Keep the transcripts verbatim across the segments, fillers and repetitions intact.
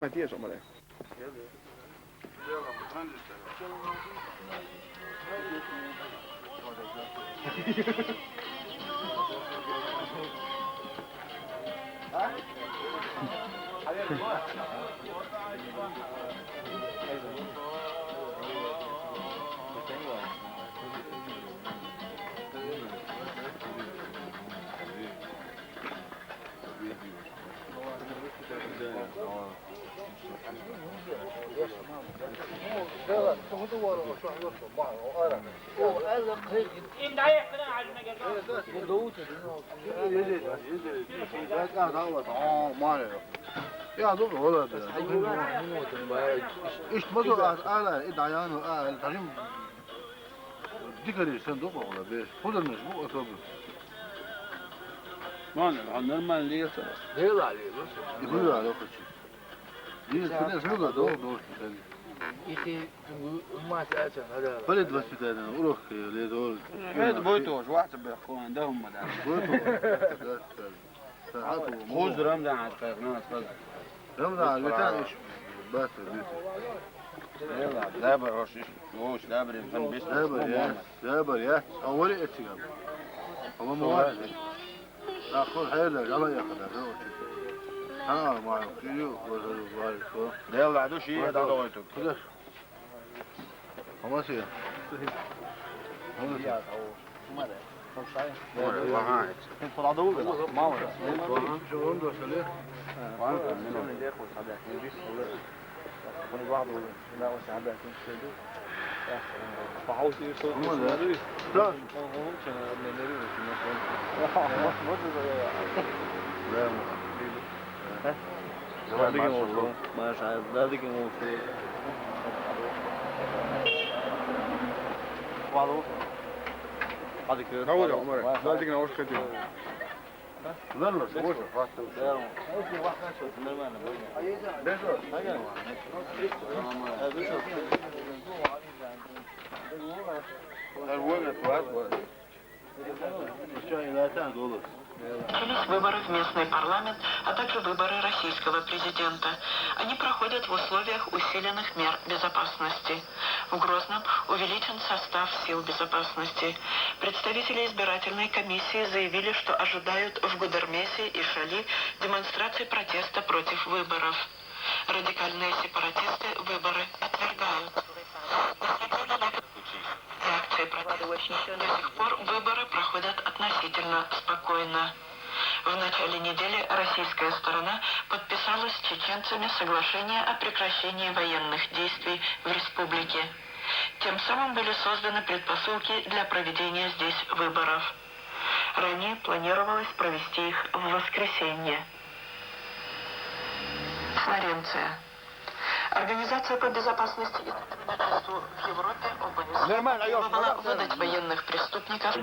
Матиаш, Ӏумаре. Иштта ма со аса ала, и дӀаяно ала, тӀаккха дикарий санна ду-кх оха беш. Хузарнаш бу особо. Ма, нормально леца. Дела лела. И хузар лела кхачи. Дила сидер хузар ду, ду сидер. Ихи мать ача хада. Перед воспитанием урок лезо. Это будет тоже, вахта бехуан, да, умма, да. Будет тоже. Да, да. Хузар Рамзан ас кайх, ну, ас кайх. Рамзан, ветан иш. Бас, бис. Дела, да, бар, хош, иш. Ош, да, бар, инсан бис. Да, бар, я. Да, бар, я. А вари этигам. Ама муар. Ахур хайда, жала яхада, да, очи. Ха, ма, кию, вари, вари, ко. Дела, ду ши, да, да, ой, тук. Куда? Ама си. Ама си. Давай, Маша, Маша. Давай, Омар. Давай, Омар. Нормально, можно? Нормально, можно. Нормально, хватит. Начались выборы в местный парламент, а также выборы российского президента. Они проходят в условиях усиленных мер безопасности. В Грозном увеличен состав сил безопасности. Представители избирательной комиссии заявили, что ожидают в Гудермесе и Шали демонстрации протеста против выборов. Радикальные сепаратисты выборы отвергают. Несмотря на реакции протеста, до сих пор выборы проходят относительно спокойно. В начале недели российская сторона подписала с чеченцами соглашение о прекращении военных действий в республике. Тем самым были созданы предпосылки для проведения здесь выборов. Ранее планировалось провести их в воскресенье. Флоренция. Организация по безопасности и сотрудничеству в Европе ОБСЕ требовала выдать военных преступников.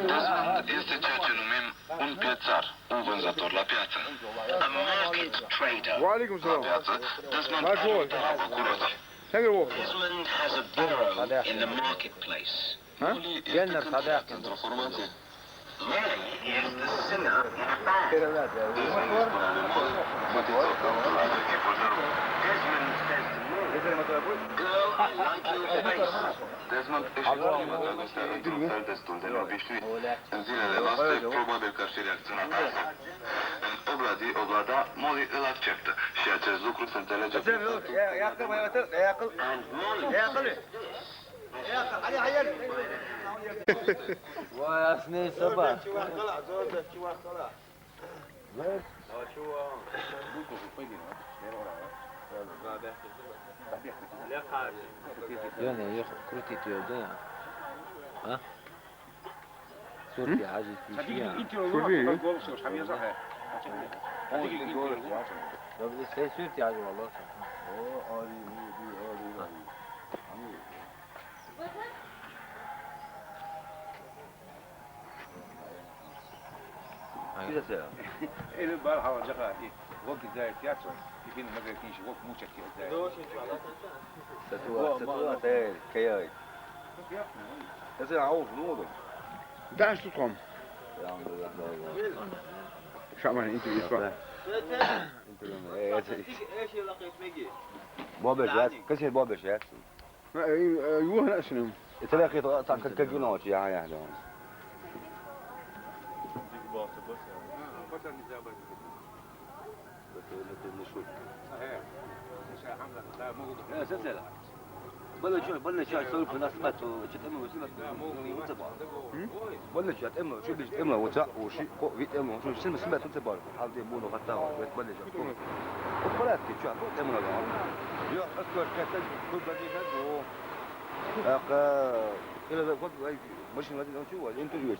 Dezmond este ceea ce numim un piețar, un vânzător la piață. A market trader. Wa alaikum salam. La piață, Dezmond are un tarabă cu roți. Dezmond has a burrow in the marketplace. Molly este cântirea pentru formație. Molly is the singer in a band. Dezmond îi spune lui Molly: „Fetiță, cântă la vechi purtărul.” Dezmond says to Molly: "Girl, I like your face." Dezmond își exprimă dragostea într-un fel destul de neobișnuit. În zilele noastre, probabil că ar fi reacționat altfel. În obladi, oblada, Molly îl acceptă și acest lucru se înțelege prin faptul că... And Molly says this. Vay, aslında sabah. Yok, ne, yok, kuru titiyordu ya. Ha? Surti, Hacı Tişi ya. Surti. Sen Surti Hacı, vallahi. Ele bar hava caka. Vok izaya tiyaso. Ifin maga kinshi vok mucha tiyaso. Satua, satua te kayai. Ese avu nudo. Dash tutkom. Şaman inti ispa. Bobeşat. Kaçın bobeşat. Yuh nasıl? Ete la kit ta ka gino ya ya. Bala ço, bala ço sol pına sma to, ço temo sma to. Bala ço temo, ço bir temo, o ça, o şi, ko bir temo, ço şimdi sma to te bar. Halde bu no hatta o, bala ço. Ko para ki ço, ko temo. Yok, askor kete, ko bala ko. Aka, kila da ko, ay, maşın var, ço var, entu yok.